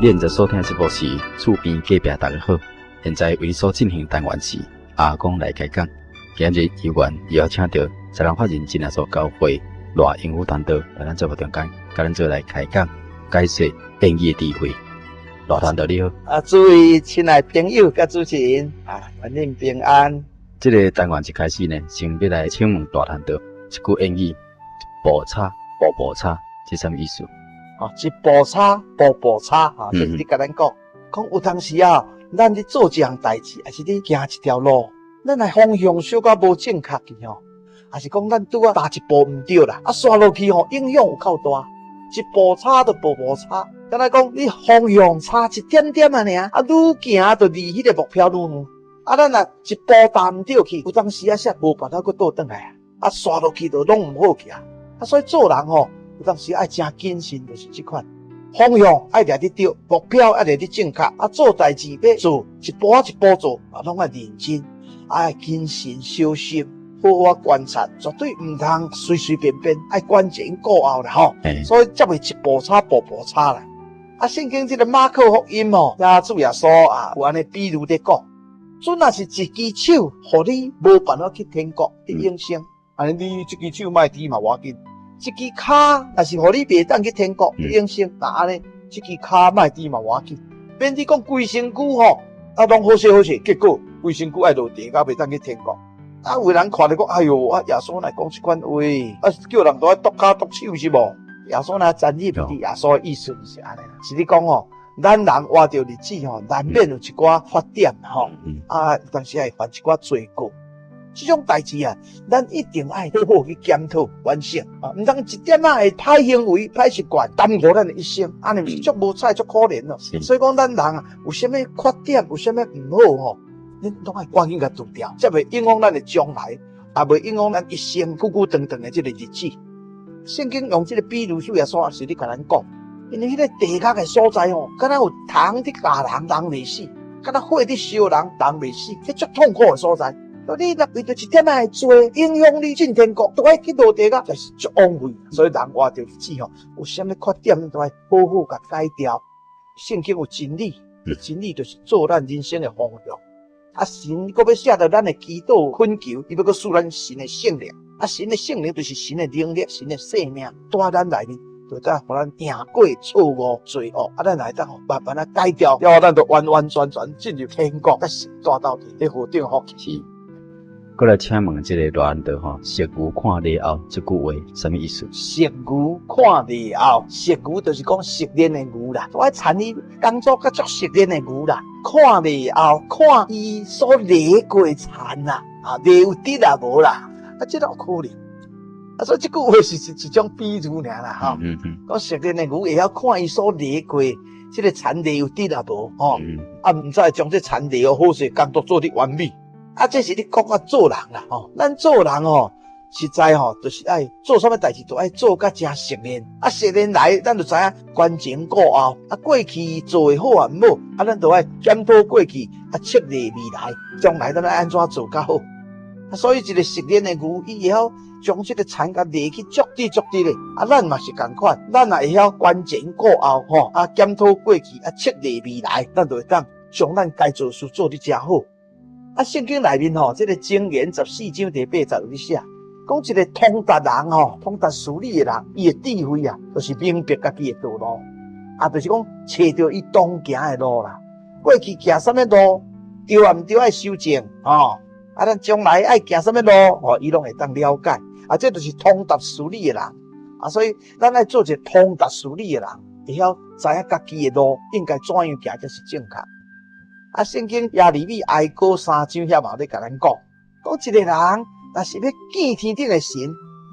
你現在所聽的節目是厝邊隔壁大家好，現在為你所進行單元是阿公來開講。今日有緣邀請到台南法人真耶穌教會賴英武傳道來咱節目中間，共咱做來開講解說言語的智慧。賴傳道你好。啊，諸位親愛朋友佮主持人啊，願恁平安。這個單元一開始呢，先欲來請問賴傳道一句諺語：一步差，步步差，這啥物意思？哦，一步差，步步差，哈，這是咧共咱講，講有當時啊，咱咧做一項代誌，抑是咧行一條路，咱的方向小可無正確去吼，抑是講咱拄仔踏一步毋對啦，啊，紲落去吼，影響有夠大。一步差就步步差，敢若講你方向差一點點仔爾，啊，愈行就離彼個目標愈遠。啊，咱若一步踏毋對去，有當時啊，煞無辦法閣倒轉來啊，啊，紲落去就攏毋好去啊。啊，所以做人吼，有當時愛誠謹慎，就是這款方向愛掠得對，目標愛掠得正確。啊，做代誌欲做，一步仔一步做，啊，攏愛認真，愛謹慎小心，好好仔觀察，絕對毋通隨隨便便，愛觀前顧後啦吼。所以才會一步差步步差啦。啊，聖經這個馬可福音吼，遐主耶穌啊，有按呢比喻咧講，準若是一支手，予你無辦法去天國去永生，按呢你這支手莫治嘛無要緊。這支跤若是予你袂當去天國去永生，那按呢這支跤莫治嘛無要緊。免你講規身軀吼，啊攏好勢好勢，結果規身軀愛落地獄袂當去天國。啊，有人看著講，哎喲，啊耶穌哪會講這款話，啊叫人都愛剁跤剁手是無？耶穌若殘忍，佇耶穌的意思毋是按呢，是咧講吼，咱人活著日子吼，難免有一寡缺點吼，啊，有當時會犯一寡罪過。這種代誌啊，咱一定愛好好去檢討反省啊，毋通一點仔的歹行為、歹習慣耽誤咱的一生，按呢毋是足無彩、足可憐咯。所以講，咱人啊，有啥物缺點，有啥物毋好吼，恁攏愛趕緊共除掉，才袂影響咱的將來，也袂影響咱一生久久長長的這個日子。聖經用這個比喻，主耶穌也是咧共咱講，因為彼個地獄的所在吼，敢若有蟲佇咬人，人袂死；敢若火佇燒人，人袂死，彼足痛苦的所在。你若為著一點仔的罪，影響你進天國，都愛去落地獄，就是足枉費。所以人活著日子吼，有啥物缺點，都愛好好共改掉。聖經有真理，真理就是做咱人生的方向。啊，神閣欲藉著咱的祈禱懇求，伊欲閣賜咱神的聖靈。啊，神的聖靈就是神的能力、神的生命，蹛咱內面，就當予咱贏過錯誤罪惡。啊，咱會當慢慢仔改掉，了後咱就完完全全進入天國，佮神蹛鬥陣，咧何等福氣。是。閣來請問這個賴傳道吼，熟牛看犁後這句話啥物意思？熟牛看犁後，熟牛就是講熟練的牛啦，都愛田裡工作較足熟練的牛啦。看犁後，看伊所犁過的田啦，啊，犁有直抑無啦，啊，這都有可能。啊，所以這句話是一種比喻爾啦，吼。講熟練的牛會曉看伊所犁過這個田犁有直抑無，吼。啊，毋知將這田犁好勢，工作做得完美。啊，這是咧講啊做人啦，吼，咱做人吼，實在吼，就是愛做啥物代誌，都愛做甲誠熟練。啊，熟練來，咱就知影觀前顧後。啊，過去做的好抑毋好，啊，咱就愛檢討過去，啊，策略未來，將來咱愛按怎做較好。啊，所以一個熟練的牛，伊會曉將這個田共犁去足直足直的。啊，咱嘛是仝款，咱也會曉觀前顧後，吼，啊，檢討過去，啊，策略未來，咱就會當將咱該做事做得誠好。啊，聖經內面吼，這個箴言14章第8節有咧寫，講一個通達人吼，通達事理的人，伊的智慧啊，就是明白家己的道路，啊，就是講揣著伊當行的路啦。過去行啥物路，對抑毋對，愛修正，吼。啊，咱將來愛行啥物路，吼，伊攏會當了解。啊，這就是通達事理的人。啊，所以咱愛做一個通達事理的人，會曉知影家己的路應該怎樣行才是正確。啊，聖經耶利米哀歌三章遐嘛咧共咱講，講一個人若是欲見天頂的神，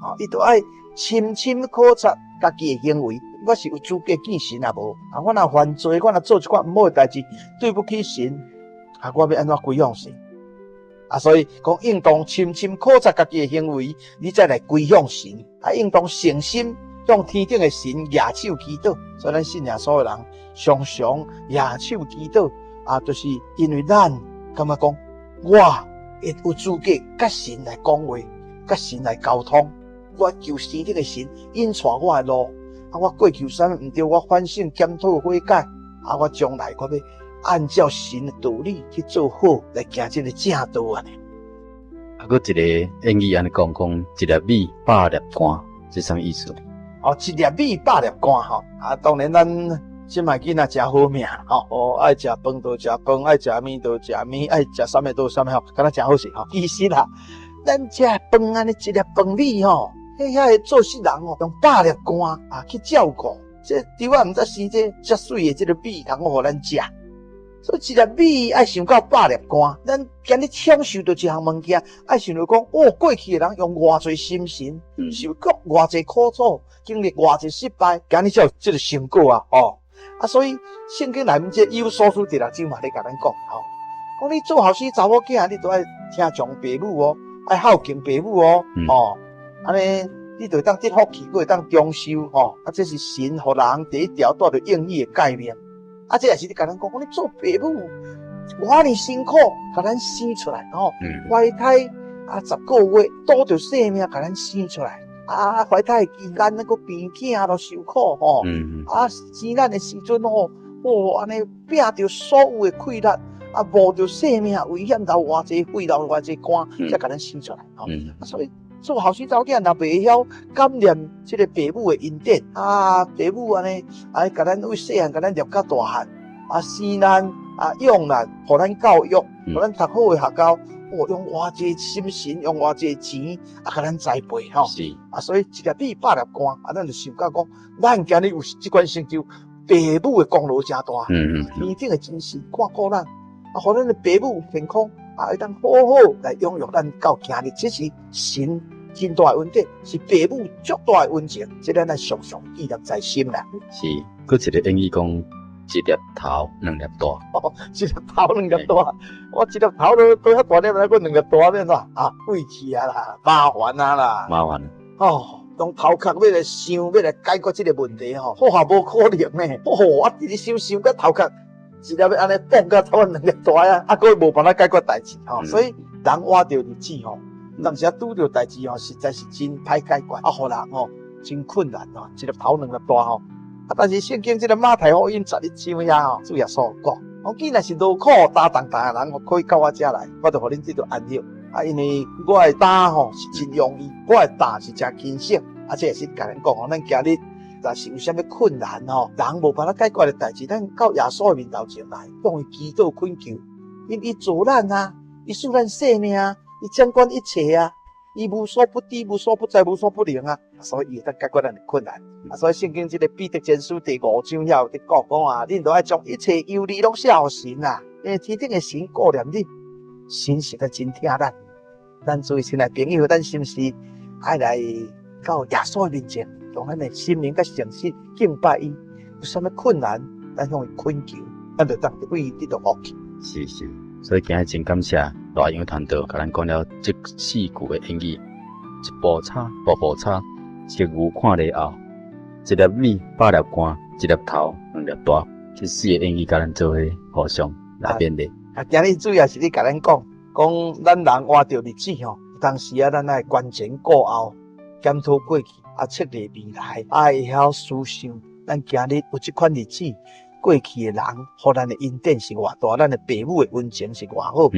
哦，伊就愛深深考察家己的行為。我是有資格見神抑無？啊，我若犯罪，我若做一寡毋好的代誌，對不起神，啊，我欲按怎歸向神？啊，所以講應當深深考察家己的行為，你再來歸向神。啊，應當誠心向天頂的神舉手祈禱。所以咱信耶穌的人，常常舉手祈禱。啊，就是因為咱感覺講，我會有資格佮神來講話，佮神來溝通。我求天頂的神引帶我的路。啊，我過去有啥物毋對，我反省檢討悔改。啊，我將來我欲按照神的道理去做好，來行這个正道按呢。啊，閣一个諺語按呢講，講一粒米百粒汗，這啥物意思？哦，一粒米百粒汗吼，啊，當然咱這擺囡仔誠好命吼，哦，愛食飯就食飯，愛食麵就食麵，愛食啥物就啥物吼，敢若誠好勢吼。其實啦，咱食飯按呢一粒飯米吼，彼遐个做事人哦，用百粒汗啊去照顧，這豬仔毋知生這遮媠的這个米通好予咱食。所以一粒米愛想到百粒汗，咱今日享受著一項物件，愛想著講，哦，過去的人用偌濟心神，受過偌濟苦楚，經歷偌濟失敗，今日才有這个成果啊！哦，啊，所以聖經內面這以弗所書第六章嘛，咧共咱講，吼，講你做後生查某囝，你都愛聽從爸母哦，愛孝敬爸母哦，哦，按呢你就會當得福氣，閣會當長壽，吼，啊，這是神予人第一條帶著應許的誡命。啊，這也是咧共咱講，講你做爸母，偌爾辛苦，共咱生出來，吼，懷胎啊十個月，賭著性命共咱生出來，啊，懷胎的期間，咱閣病疼都受苦，吼，啊，生咱的時陣吼，哦，按呢摒著所有的氣力，啊，冒著性命危險，流偌濟血，流偌濟汗，才共咱生出來，吼，啊，所以做後生查某囝若袂曉感念這个爸母的恩典，啊，爸母按呢，啊，共咱為細漢共咱掠到大漢，啊，生咱，啊，養咱，予咱教育，予咱讀好的學校，哦，用偌濟心神，用偌濟錢，啊，共咱栽培，吼，啊，所以一粒米百粒汗，啊，咱就想到講，咱今日有這款成就，爸母的功勞誠大，天頂的真神看顧咱，啊，予咱的爸母健康，啊，會當好好來養育咱到今日，這是神真大的恩典，是爸母足大的恩情，這咱愛常常記念在心啦。是，閣一个諺語講，一粒頭兩粒大。哦，一粒頭兩粒大，我一粒頭都遐大粒，閣兩粒大欲按怎？啊，晦氣啊啦，麻煩啊啦。麻煩。哦，用頭殼欲來想，欲來解決這个問題吼，好也無可能呢。哦，我佇咧想想甲頭殼一粒欲按呢蹦甲頭兩粒大啊，啊，閣無辦法解決代誌吼。所以人活著日子吼，當時啊拄著代誌吼，實在是真歹解決，啊，予人吼真困難吼，一粒頭兩粒大吼。啊，但是聖經這个馬太福音十一章遐吼，主耶穌講，講既然是勞苦擔重擔的人，可以到我遮來，我就予恁得著安息。啊，因為我的擔吼是真容易，我的擔是誠輕省。啊，這也是共咱講吼，咱今日若是有啥物困難吼，人無辦法解決的代誌，咱到耶穌的面頭前來，向伊祈禱懇求，因伊造咱啊，伊賜咱生命啊，伊掌管一切啊，伊無所不知、無所不在、無所不能啊，所以伊會當解決咱的困難。啊，所以聖經這个彼得前書第五章遐有佇講講啊，恁都愛將一切憂慮攏卸予神啊，因為天頂的神顧念恁，神實在真疼咱。咱諸位親愛朋友，咱是毋是愛來到耶穌的面前，用咱的心靈佮誠實敬拜伊？有啥物困難，咱向伊懇求，咱就當為伊得著福氣。是是，所以今日真感謝賴楊傳道共咱講了這四句的諺語：一步差，步步差，一牛看犁後，一粒米百粒汗，一粒頭兩粒大。這四个諺語共咱做伙互相來勉勵。啊，今日主要是咧共咱講，講咱人活著日子吼，有當時啊，咱愛觀前顧後，檢討過去，啊，策略未來，啊，會曉思想，咱今日有這款日子，過去的人，予咱的恩典是偌大，咱的爸母的恩情是偌好，哦，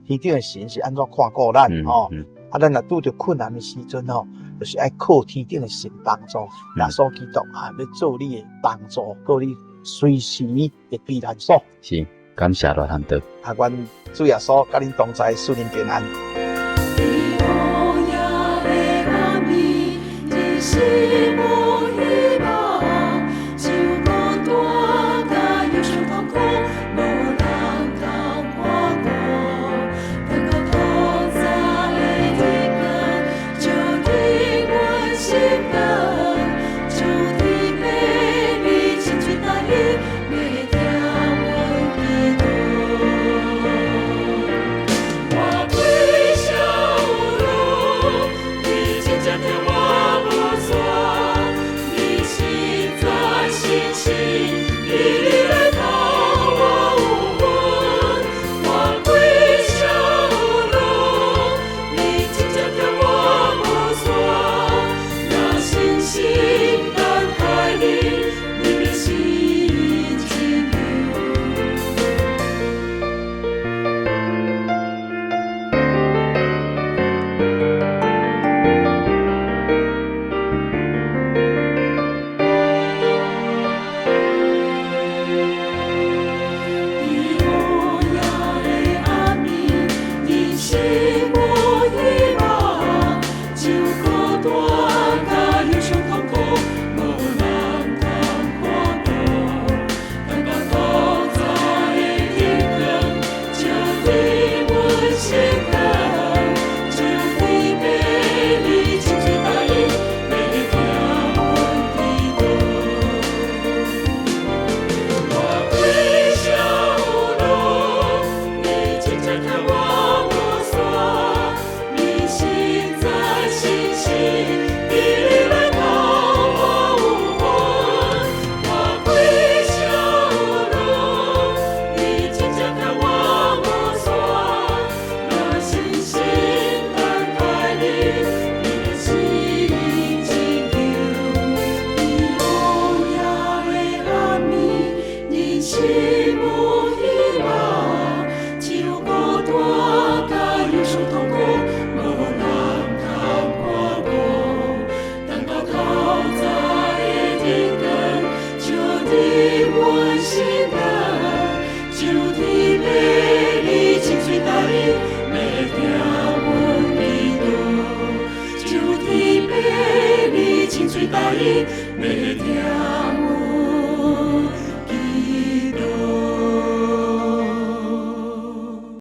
天頂的神是按怎看顧咱，吼，啊，咱若拄著困難的時陣吼，就是愛靠天頂的神幫助，耶穌基督啊，欲做你的幫助，做你隨時的避難所。是，感謝賴傳道。啊，願主耶穌佮恁同在，賜恁平安。伫烏夜的暗暝，人生無希望，像孤單佮憂傷痛苦，無人通看顧。感覺透早的日光，照佇阮心內，主佇秘密親嘴答應，欲聽阮祈禱。我規身單佮憂傷痛苦，無人通看顧。等到透早的日光，照佇阮心肝，就天父你清喙答應，欲聽阮祈禱。我歸向有路，你真正疼我無散，你實在信實，佇你來頭我有緣。我歸向有路，你真正疼我無散，若信心等待你，你的旨意拯救。佇烏夜的暗暝，人生無希望，只有孤單佮憂傷痛苦，無人通看顧。等到透早的日光，照佇阮心肝，就天父你清喙答應，欲聽阮祈禱。就天父你清喙答應，欲聽阮